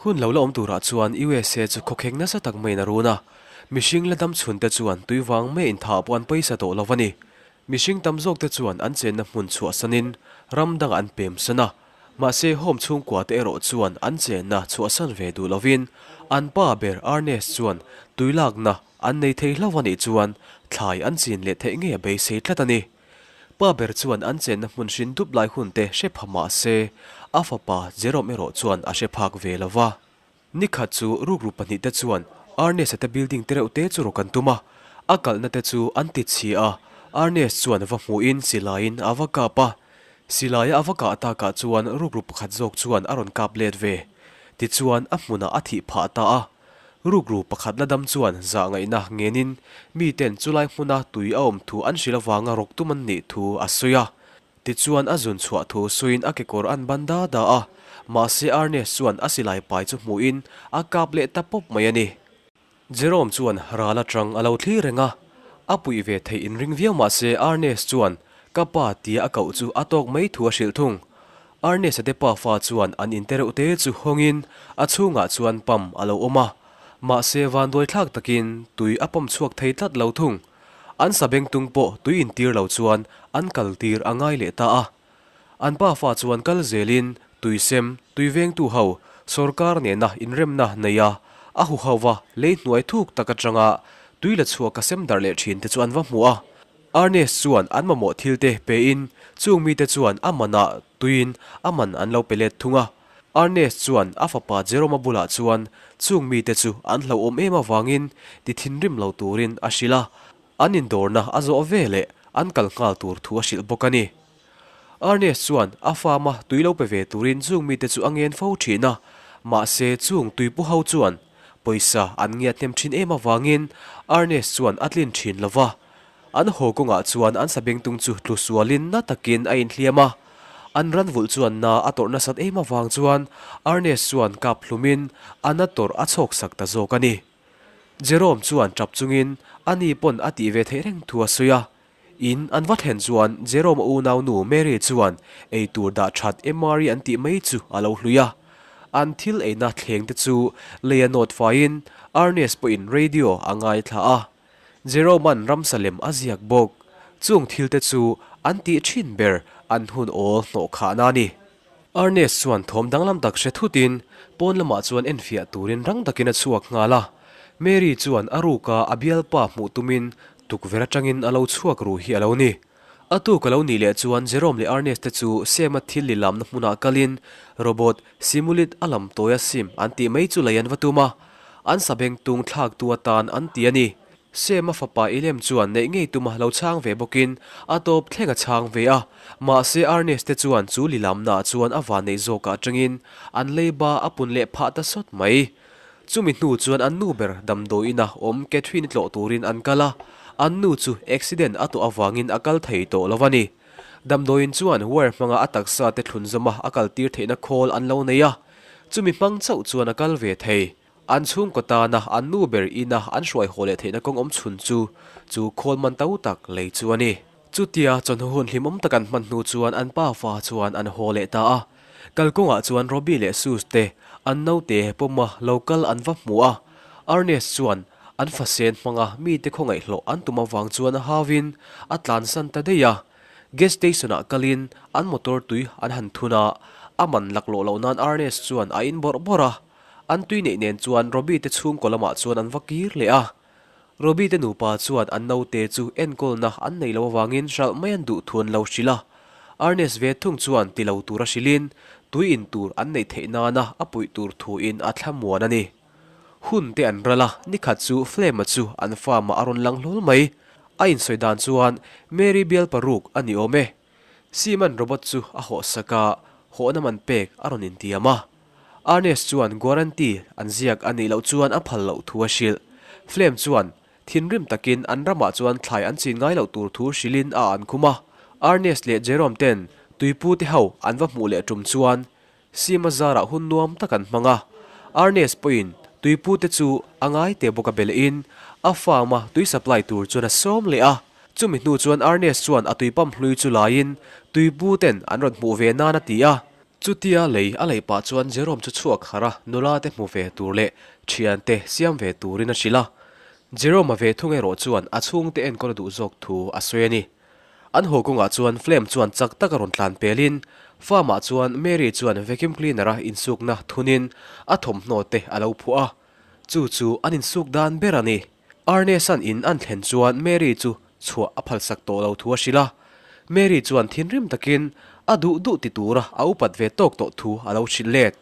Hun lo la awm turah chuan USA chu khawkheng nasa tak maiin a run a, mihring la dam chhunte chuan tui vang mai inthah pawh an paisa tawh lo a ni. Mihring tam zawkte chuan an chenna hmun chhuahsanin ram dangah an pem san a, mahse home chhungkuate erawh chuan an chenna chhuahsan ve duh lovin an pa ber Ernest chuan tui lakna an nei thei hlauh a nih chuan thlai an chin leh theih ngei a beisei tlat a ni. Pa ber chuan an chenna hmun hrin dup lai hun te hre pha mah se, a fapa Jerome erawh chuan a hre phak ve lo va. Ni khat chu rukru pahnihte chuan Ernest-a te building te reuh te chu rawk an tum a, a kalhna te chu an ti chhi a, Ernest chuan va hmuhin silaiin a va kap a. Silaia a va kah takah chuan rukru pakhat zawk chuan a rawn kap let ve. Tichuan a hmunah a thih phah ta a. Rukru pakhat la dam chuan zah ngaihna ngenin miten chulai hmuna tui a awm thu an hrilh avanga rawk tum an nih thu a sawi a. Tichuan a zun chhuah thu sawiin a kekawr an ban da da a, mahse Ernest chuan a silai pai chu hmuhin a kap leh ta pawp mai a ni. Jerome chuan ral atang a lo thlir reng a, a puih ve theih inring viau mahse Ernest chuan ka pa tia a koh chu a tawk mai thu a hrilh thung. Ernest-a te pafa chuan an inte reuh te chu hawngin a chhungah chuan pump a lo awm a, mahse vanduai thlak takin tui a pump chhuak thei tlat lo thung. An sabengtung pawh tui intir lo chuan an kal tir a ngai leh ta a. An pafa chuan kal zelin tui sem, tui vengtu ho, sawrkar nena inremna nei a, a huhauva lei hnuai thuk tak atanga tui la chhuak a sem darh leh thin te chu an va hmu a. Ernest chuan an mamawh thil te pein chung mite chuan a manah tuiin a man an lo pe let thung a. Ernest chuan a fapa Jerome-a bulah chuan chung mite chu an hlauhawm em avangin ti thinrim lo turin a hrilh a, an indawrna a zawh ve leh an kal nghal tur thu a hrilh bawk a ni. Ernest chuan a farm-a tui lo pe ve turin chung mite chu a ngen fo thin a, mahse chung tuipu ho chuan pawisa an ngiat hnem thin em avangin Ernest chuan a tlin thin lo va. An haw kawngah chuan an sabengtung chu tlu sualin na takin a inhliam a. An ran vulh chuan na a tawrh nasat em avang chuan Ernest chuan kap hlumin a na tawrh a chhawk sak ta zawk a ni. Jerome chuan tap chungin a ni pawn a tih ve theih reng thu a sawi a. In an va thlen chuan Jerome a unaunu Mary chuan ei tur dah that MRE an tih mai chu a lo hlui a. An thil eina thleng te chu lei a nawt faiin Ernest pawhin radio a ngaithla a. Jeroman ramsa lem a ziak bawk. Chung thilte chu an tih thin ber an hun awl hnawh khahna a ni. Ernest chuan thawm danglam tak hre thutin pawn lamah chuan enfiah turin rang takin a chhuak nghal a. Mary chuan a ruka a bialpa hmuh tumin tukverh atangin a lo chhuak ru hi a lo ni. A tuk a lo nih leh chuan Jerome leh Ernest te chu Sema thil lilamna hmunah kalin robot Simulit a lam tawi a sim an tih mai chu lei an va tum a, an sabengtung thlaktu atan an ti a ni. Sema fapa Ilem chuan neih ngei tuma lo chhang ve bawkin a tawp thleng a chhang ve a, mahse Ernest te chuan chu lilamnaah chuan a van neih zawkah atangin an leiba a pun leh phah ta sawt mai. Chumi hnu chuan an nu ber damdawiina awm Catherine tlawh turin an kal a, an nu chu accident a tawh avangin a kal thei tawh lo a ni. Damdawiin chuan wire hmanga a taksa te thlun zawma a kal tir theihna khawl an lo nei a, chumi hmang chauh chuan a kal ve thei. An chhungkaw tana an nu ber ina an hruai haw leh theihna kawng awm chhun chu chu khawl man to tak lei chu a ni. Chutia chawhnu hun hlimawm tak an hman hnu chuan an pa fa chuan an haw leh ta a. Kalkawngah chuan Robbie leh Suze te an naute pawma lo kal an va hmu a, Ernest chuan an fasen hmanga mite khawngaih hlawh an tum avang chuan a hauin a tlansan ta daih a. Gas station-ah kalin an motor tui an han thun a, a man laklawh loh nan Ernest chuan a in bawrh bawrh a. An tui neih nen chuan Robbie te chhungkaw lamah chuan an va kir leh a. Robbie te nupa chuan an naute chu enkawlna an neih loh avangin hralh mai an duh thu an lo hrilh a. Ernest ve thung chuan ti lo tur a hrilhin tui in tur an neih theih nana a puih tur thuin a thlamuan a ni. Hun te an ral a, nikhat chu Flame-a chu an farm-ah a rawn lang hlawl mai. A insawi dan chuan Mary bial paruk a ni awm e. Seaman robot chu a hawhsak a, hawhna man pek a rawn intiam a. Ernest chuan guarantee an ziak a nih loh chuan a phal loh thu a hrilh. Flame chuan thinrim takin an ramah chuan thlai an chin ngai loh tur thu hrilhin a an khum a. Ernest leh Jerome ten tuipu te ho an va hmuh leh tum chuan Sima zarah hun nuam tak an hmang a. Ernest pawhin tuipu te chu a ngai te bawk a belehin a farm a tui supply tur chuan a sawm leh a. Chumi hnu chuan Ernest chuan a tui pump hlui chu laiin tuipu ten an rawn hmuh ve nan a ti a. Chutia lei a leih pah chuan Jerome chu chhuak harh a, nula te hmu ve tur leh thiante siam ve turin a hrilh a. Jerome-a ve thung erawh chuan a chhungte enkawl a duh zawk thu a sawi a ni. An haw kawngah chuan Flame chuan chak tak a rawn tlan pelin farm-ah chuan Mary chuan vacuum cleaner-a insukna thunin a thawmhnaw te a lo phuah a, chu chu an insuk dan ber a ni. Ernest-a'n in an thlen chuan Mary chu chhuah a phalsak tawh lo thu a hrilh a. Mary chuan thinrim takin a duh duh ti tura a upat ve tawk tawh thu a lo hrilh let.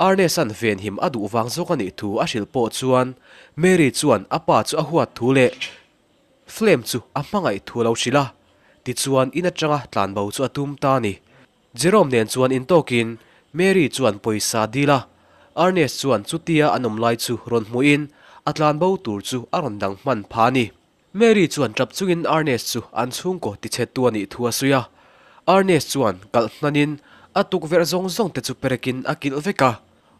Ernest-a'n venhim a duh vang zawk a nih thu a hrilh pawh chuan Mary chuan a pa chu a huat thu leh Flame chu a hmangaih thu a lo hrilh a. Tichuan in atanga tlanbo chu a tum ta a ni. Jerome nen chuan intawkin Mary chuan pawisa dil a, Ernest chuan chutia an awm lai chu rawn hmuhin a tlanbo tur chu a rawn dang hman pha a ni. Mary chuan tap chungin Ernest chu an chhungkaw tichhettu a nih thu a sawi a, Ernest chuan kalh hnanin a tukverh zawng zawng te chu perekin a kilh vek a.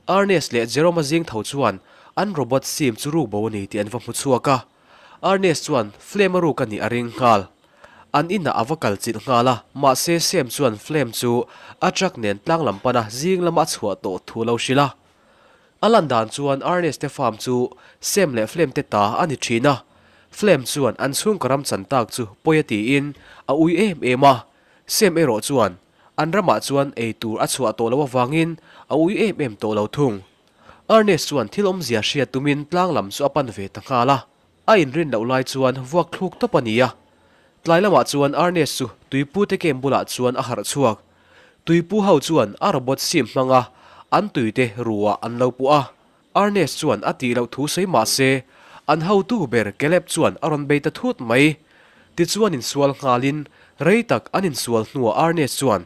Ernest leh Jerome-a zing tho chuan an robot sim chu ruk bo a ni tih an va hmu chhuak a, Ernest chuan flame a ruk a nih a ring nghal. An inah a va kal chilh nghal a, mahse Sam chuan flame chu a truck nen tlang lam pana zing lama a chhuah tawh thu a lo hrilh a. A lan dan chuan Ernest te farm chu Sam leh Flame te ta a ni thin a. Flame chuan an chhungkaw ram chan tak chu pawi a tiin a ui em em a. Sam erawh chuan an ramah chuan ei tur a chhuah tawh loh avangin a ui em em tawh lo thung. Ernest chuan thil awmzia hriat tumin tlang lam chu a pan ve ta nghal a. A inrin loh lai chuan vuak thluk tawp a ni a. Tlai lamah chuan Ernest chu tuipute camp bulah chuan a harh chhuak. Tuipu ho chuan a robot sim hmanga an tuite ruah an lo puah a. Ernest chuan a tih loh thu sawi mah se, an hotu ber Caleb chuan a rawn bei ta thut mai. Tichuan insual nghalin rei tak an insual hnuah Ernest chuan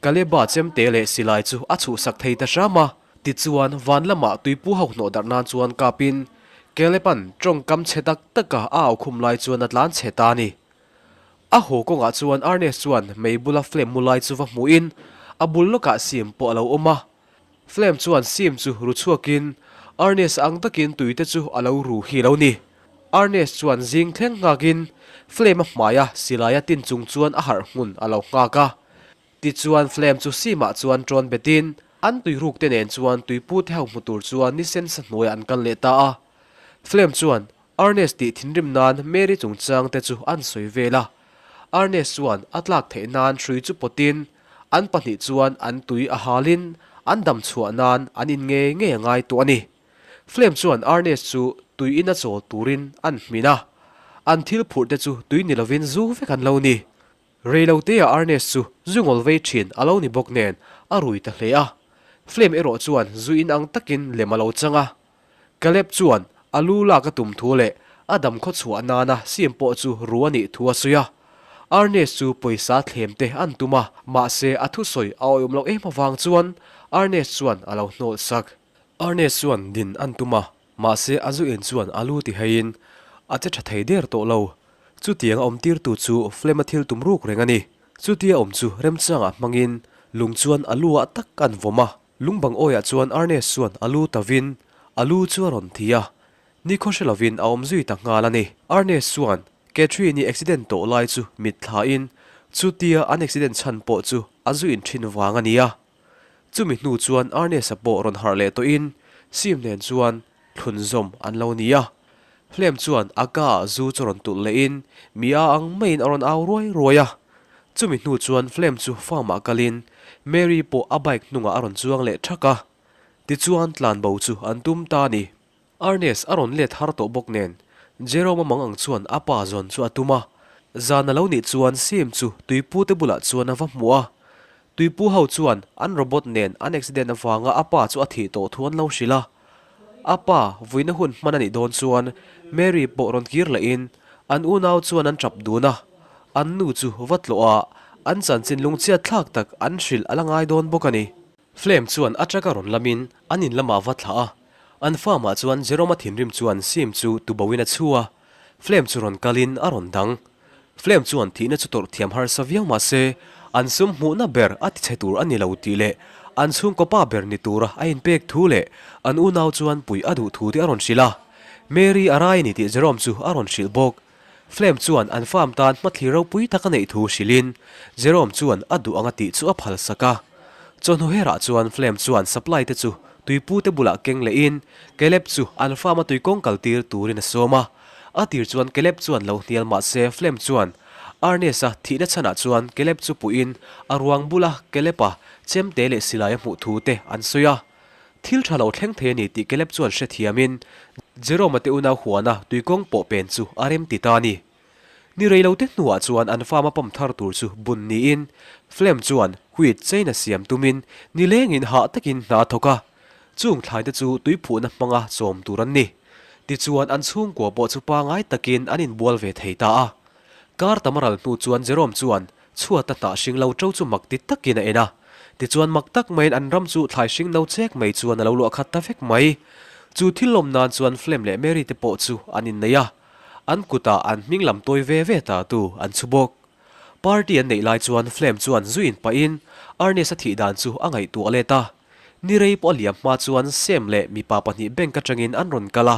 Caleb-a chemte leh silai chu a chhuhsak thei ta hram a. Tichuan, van lamah tuipu ho hnawh darh nan chuan kapin Caleb-a'n tawngkam chhe tak taka a au khum lai chuan a tlan chhe ta a ni. A haw kawngah chuan Ernest chuan mei bula Flame mu lai chu va hmuhin a bul lawkah Sim pawh a lo awm a. Flame chuan Sim chu ru chhuakin Ernest ang takin tuite chu a lo ru hi lo ni. Ernest chuan zing thleng nghakin Flame a hmaia silaia tin chung chuan a harh hmun a lo nghak a. Tichuan Flame chu Sim-ah chuan ṭawn betin an tuiruk te nen chuan tuipu te ho hmu tur chuan ni sen sa hnuaiah an kal leh ta a. Flame chuan Ernest tih thinrim nan Mary chungchang te chu an sawi vel a. Ernest chuan a tlak theih nan hrui chu pawtin an pahnih chuan an tui a halin an dam chhuah nan an in ngei ngei a ngai tawh a ni. Flame chuan Ernest chu tui in a chawl turin an hmin a. An thil phurh te chu tui ni lovin zu vek an lo ni. Reilotea Ernest chu zu ngawl vei thin a lo ni bawk nen a rui ta hle a. Flame erawh chuan zu in ang takin lem a lo chang a. Caleb chuan a lu lak a tum thu leh a dam khaw chhuah nana sim pawh chu ru a nih thu a sawi a. Ernest chu pawisa thlem te an tum a, mahse a thusawi a awihawm loh em avang chuan Ernest chuan a lo hnawlh sak. Ernest chuan din an tum a, Mahse a zu en chuan a lu ti haiin a che tha thei der tawh lo. Chutiang a awm tirtu chu Flem-a thil tum ruk reng a ni. Chutia awm chu remchangah hmangin lung chuan a lu ah tak an vawm a. Lung bang awiah chuan Ernest chuan a lu tavin a lu chu a rawn thi a. Nikhaw hre lovin a awm zui ta nghal a ni. Ernest chuan Catherine-i accident tawh lai chu mit thlain chutia an accident chhan pawh chu a zu in thin vang a ni a. Chumi hnu chuan Ernest-a pawh rawn harh leh tawhin Sim nen chuan thlun zawm an lo ni a. Hlem chuan a ka ah zu chu rawn tulh lehin mi a ang maiin a rawn au ruai ruai a. Chumi hnu chuan Flem chu farm ah kalin Mary pawh a bike hnungah a rawn chuang leh thak a. Tichuan tlanbo chu an tum ta a ni. Ernest a rawn let har tawh bawk nen, Jerome-a mang ang chuan a pa zawn chu a tum a. Zan a lo nih chuan Sim chu tuipu te bulah chuan a va hmu a. Tuipu ho chuan an robot nen an accident avanga a pa chu a thih tawh thu an lo hrilh a. A pa vuina hun hman a nih dawn chuan Mary pawh rawn kir lehin an unau chuan an tap dun a. An nu chu va tlawh a, an chanchin lungchhiat thlak tak an hrilh a la ngai dawn bawk a ni. Flame chuan a truck a rawn lamin an in lamah va thlah a, an farm ah chuan Jerome-a thinrim chuan Sim chu tuboin a chhu a, Flame chu rawn kalin a rawn dang. Flame chuan thihna chu tawrh thiam harsa viau mah se, an sum hmuhna ber a tichhe tur a ni lo tih leh an chhungkaw pa ber ni tura a inpek thu leh an unau chuan puih a duh thu te a rawn hrilh a. Mary a rai a ni tih Jerome chu a rawn hrilh bawk. Flame chuan an farm tan hmathlir ropui tak a neih thu hrilhin Jerome chuan a duh anga tih chu a phalsak a. Chawhnu herah chuan Flem chuan supply te chu tuipu te bulah keng lehin Caleb chu an farm a tuikawng kal tir turin a sawm a. A tir chuan Caleb chuan lo hnial mah se Flem chuan Ernest-a thihna chhanah chuan Caleb chu puihin a ruang bula Caleb-a chemte leh silai a hmuh thu te an sawi a. Thil tha lo thleng thei a ni tih Caleb chuan hrethiamin Jerome-a te unau huana tuikawng pawh pen chu a rem ti ta a ni. Ni rei lo te hnuah chuan an farm a pump thar tur chu bun niin Flem chuan wheat chain a siam tumin nilengin hah takin hna a thawk a, chung thlai te chu tuiphuhna hmanga chawm tur an ni. Tichuan an chhungkua pawh chu pangai takin an inbual ve thei ta a. Kar tam a ral hnu chuan Jerome chuan chhuata hnah hring lo ṭo chu mak ti takin a en a. Tichuan mak tak maiin an ram chu thlai hring no chek mai chuan a lo luah khat ta vek mai. Chu thil lawm nan chuan Flem leh Mary te pawh chu an innei a. An kutah an hming lam tawi ve ve ta tu an chhu bawk. Party an neih lai chuan Flem chuan zu in pahin Ernest-a thih dan chu a ngaihtuah let a. Ni rei pawh a liam hma chuan Sam leh mipa pahnih bank atangin an rawn kal a.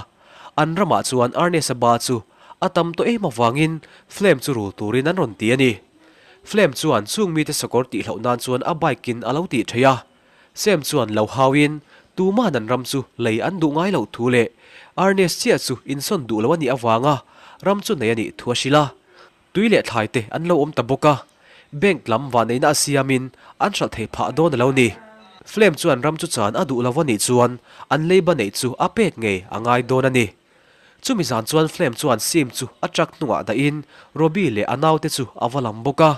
An ramah chuan Ernest-a ba chu a tam tawh em avangin Flem chu rul turin an rawn ti a ni. Flem chuan chung mite sakawr tihloh nan chuan a bike in a lo tih theih a. Sam chuan lo hauin tuma'n an ram chu lei an duh ngai loh thu leh Ernest chiah chu insawn duh lo a nih avanga ram chu nei a nih thu a hrilh a. Tui leh thlai te an lo awm ta bawk a, bank lam vanneihna a siamin an hralh thei phah dawn a lo ni. Flem chuan ram chu chan a duh lo a nih chuan an leiba neih chu a pek ngei a ngai dawn a ni. Chumi zan chuan Flem chuan Sim chu a truck hnungah dahin Robbie leh a naute chu a va lam bawk a.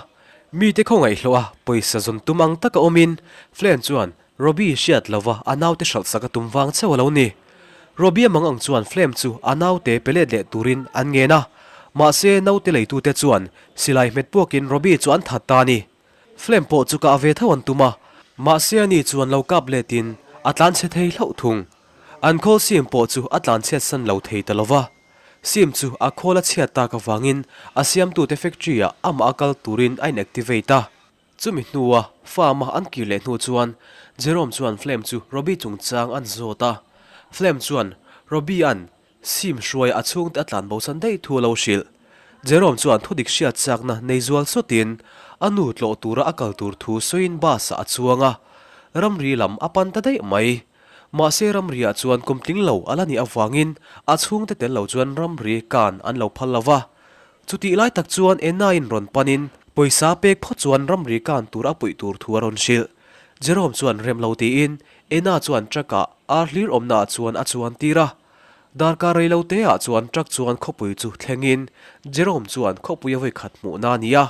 Mite khawngaihhlawh a pawisa zawn tum ang taka awmin Flem chuan Robbie hriat lova a naute hralh sak a tum vang chauh a lo ni. Robbie a mang ang chuan Flem chu a naute pe let leh turin an ngen a, mahse naute leitute chuan silai hmet puakin Robbie chu an that ta a ni. Flem pawh chu kah ve tho an tum a, mahse ani chuan lo kap letin a tlanchhe thei hlauh thung. An khawl sim pawh chu a tlanchhiat san lo thei ta lova. Sim chu a khawl a chhiat tak avangin a siamtute factory-ah amah a kal turin a in-activate a. Chumi hnua farm-a an kir leh hnu chuan Jerome chuan Flem chu Robbie chungchang an zawt a. Flem chuan Robbie-a'n sim hruai a chhungte a tlan bosan daih thu a lo hrilh. Jerome chuan thudik hriat chakna nei zual sawtin a nu tlawh tura a kal tur thu sawiin bus-ah a chuang a, ramri lam a pan ta daih mai. Mahse ramriah chuan kum tling lo a la nih avangin a chhungte tel lo chuan ramri kan an lo phal lo va. Chutih lai tak chuan Enna-in rawn panin pawisa pek phawt chuan ramri kan tur a puih tur thu a rawn hrilh. Jerome chuan rem lo tiin Enna chuan truck-ah ar hlir awmnaah chuan a chuan tir a. Darkar rei lo teah chuan truck chuan khawpui chu thlengin Jerome chuan khawpui a vawikhat hmuhna a ni a.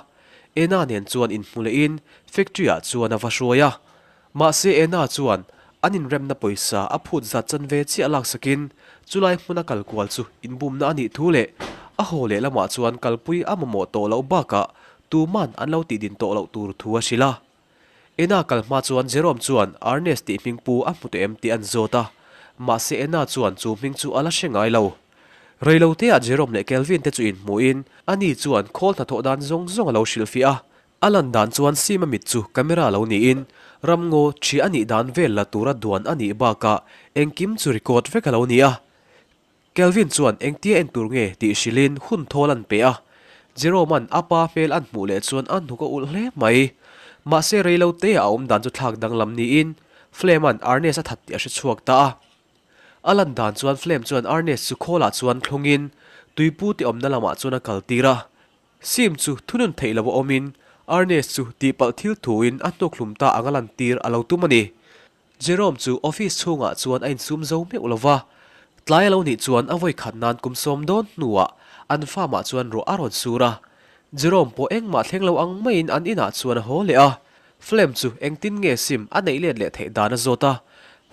Enna nen chuan inhmu lehin factory-ah chuan a va hruai a. Mahse Ena chuan an inremna pawisa a phut zat chanve chiah laksakin chulai hmuna kal kual chu inbumna a nih thu leh a haw leh lamah chuan kalpui a mamawh tawh loh bakah tuman an lo tihdin tawh loh tur thu a hrilh a. Ena kal hma chuan Jerome chuan Ernest tih hming pu a hmu tawh em tih an zawt a, mahse Ena chuan chu hming chu a la hre ngai lo. Reiloteah Jerome leh Kelvin te chu inhmuhin ani chuan khawl hnathawh dan zawng zawng a lo hrilhfiah a, A lan dan chuan Sima mit chu camera lo niin ramngaw ṭhi a nih dan vel la tura duan a nih bakah engkim chu record vek a lo ni a. Kelvin chuan engtia en tur nge tih hrilhin hun thawl an pe a. Jerome-a'n a pa hmel an hmuh leh chuan a hnuk a ulh hle mai. Mahse reilo te a awm dan chu thlak danglam niin Flame-a'n Ernest a that tih a hre chhuak ta a. A lan dan chuan Flame chuan Ernest chu khawlah chuan thlungin tuipu te awmna lamah chuan a kaltir a. Sim chu thunun theih lo a awmin Ernest chu tihpalh thil thuin a hnukhlum ta anga lantir a lo tum a ni. Jerome chu office chhungah chuan a insum zo meuh lo va, tlai a lo nih chuan a vawi khat nan kum sawm dawn hnuah an farm ah chuan ruah a rawn sur a. Jerome pawh engmah thleng lo ang maiin an inah chuan a haw leh a. Flem chu engtin nge sim a neih let leh theih dan a zawt a.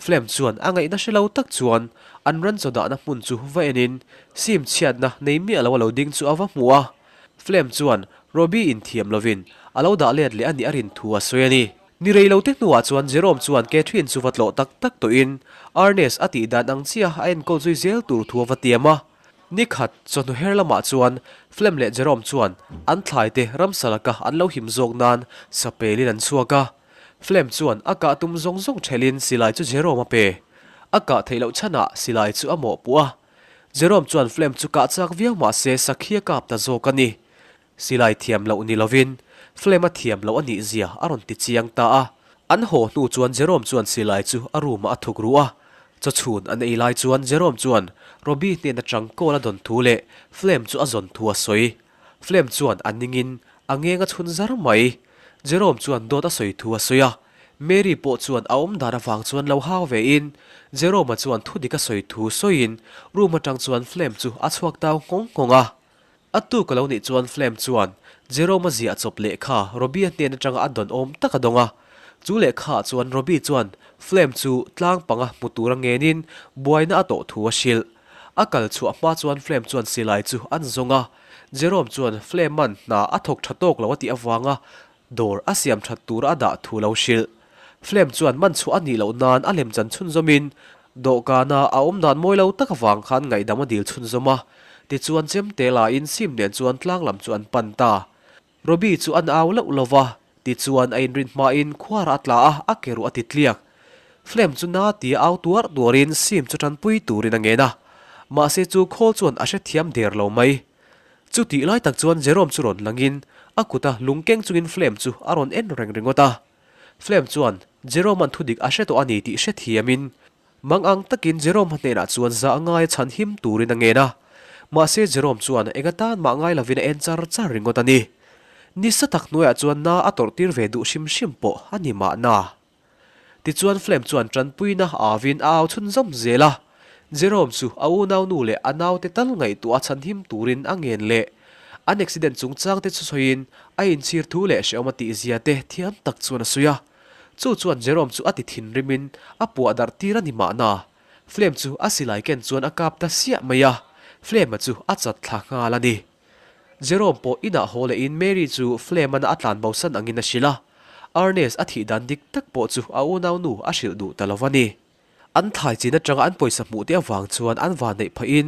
Flem chuan a ngaihna hre lo tak chuan an ran chaw dahna hmun chu va enin sim chhiatna nei miah lo a lo ding chu a va hmu a. Flem chuan Robbie inthiam lovin a lo dah let leh a nih a rin thu a sawi a ni. Ni rei lo te hnuah chuan Jerome chuan Catherine chu va tlawh tak tak tawhin Ernest a tih dan ang chiah a enkawl zui zel tur thu a va tiam a. Ni khat, chawhnu her lamah chuan Flem leh Jerome chuan an thlai te ramsa laka an lo him zawk nan sapelin an chhuak a. Flem chuan a kah tum zawng zawng thelhin silai chu Jerome a pe. A kah theih loh chhanah silai chu a mawhpuh a. Jerome chuan Flem chu kah chak viau mah se sakhi a kap ta zawk a ni. Silai thiam loh ni lovin Flem a thiam loh a nih zia a rawn ti chiang ta a. An haw hnu chuan Jerome chuan silai chu a room ah a thuk ru a, chawchhun an ei lai chuan Jerome chuan Robbie hnen atang call a dawn thu leh Flame chu a zawn thu a sawi. Flame chuan a ningin a ngeng a chhun zar mai. Jerome chuan dawt a sawi thu a sawi a, Mary pawh chuan a awm dan avang chuan lo hau ve in Jerome-a chuan thudik a sawi thu sawiin room atang chuan Flame chu a chhuak tau nghawng nghawng a. A tuk a lo nih chuan Flame chuan Jerome-a ziah chawp lehkha Robbie-a hnen atanga a dawn awm tak a dawng a. Chu lehkhaah chuan Robbie chuan Flame chu tlang panga hmu tura ngenin buaina a tawh thu a hrilh. A kal chhuah hma chuan Flame chuan silai chu an zawng a. Jerome chuan Flame-a'n hna a thawk tha tawk lo a tih avanga dawr a siam that tura a dah thu lo hrilh. Flame chuan man chhuah a nih loh nan a lemchan chhunzawmin dawhkana a awm dan mawi lo tak avang khan ngaihdam a dil chhunzawm a. Tichuan chemte laiin sim nen chuan tlang lam chu an pan ta. Robbie chu an au loh lo va, tichuan a inrin hmain khuarah a tla a, a ke ruh a ti tliak. Flame chu na tia au tuar tuarin sim chu tanpui turin a ngen a. Mahse chu khawl chuan a hrethiam der lo mai. Chutih lai tak chuan Jerome chu rawn langin a kuta lung keng chungin Flame chu a rawn en reng ringawt a. Flame chuan Jerome-a'n thudik a hre tawh a ni tih hrethiamin mang ang takin Jerome-a hnenah chuan zah ngaia chhan him turin a ngen a. Mahse Jerome chuan eng atan mah ngai lovin a en char char ringawt a ni. Nisa tak hnuaiah chuan na a tawrh tir ve duh hrim hrim pawh a ni mahna. Tichuan Flame chuan tanpuina avin a au chhunzawm zel a, Jerome chu a unau nu leh a naute tal ngaihtuah a chhanhim turin a ngen leh. An accident chungchang te chu sawiin a inchhir thu leh hrehawm a tihzia te thiam tak chuan a sawi a. Chu chuan Jerome chu a ti thinrimin a puah darh tir a ni mahna. Flame chu a silai ken chuan a kap ta siah mai a, Flame-a chu a chat thla nghal a ni. Jerome pawh inah haw lehin Mary chu Flame-an a tlan bosan angin a hrilh a, Ernest a thih dan dik tak pawh chu a unaunu a hrilh duh ta lo va ni. An thlai chin atanga an pawisa hmuh te avang chuan an van neih phahin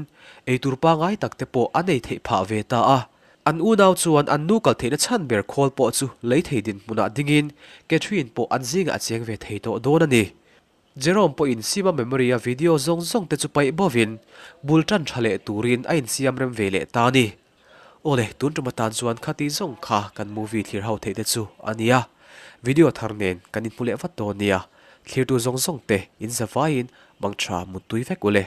eitur pangai tak te pawh an ei theih phah ve ta a. An unau chuan an nu kal theihna chhan ber khawl pawh chu lei thei dinhmunah dingin Catherine pawh an zingah a cheng ve thei tawh dawn a ni. Jerome pawhin Sima memory-a video zawng zawng te chu paih bovin bul tan tha leh turin a insiam rem ve leh ta a ni. Awle, tun tum atan chuan khati zawng kha kan movie thlir ho theih te chu a nia. Video thar nen kan inhmu leh vat dawn nia. Thlirtu zawng zawng te in zavaiin mangtha muttui vek ule.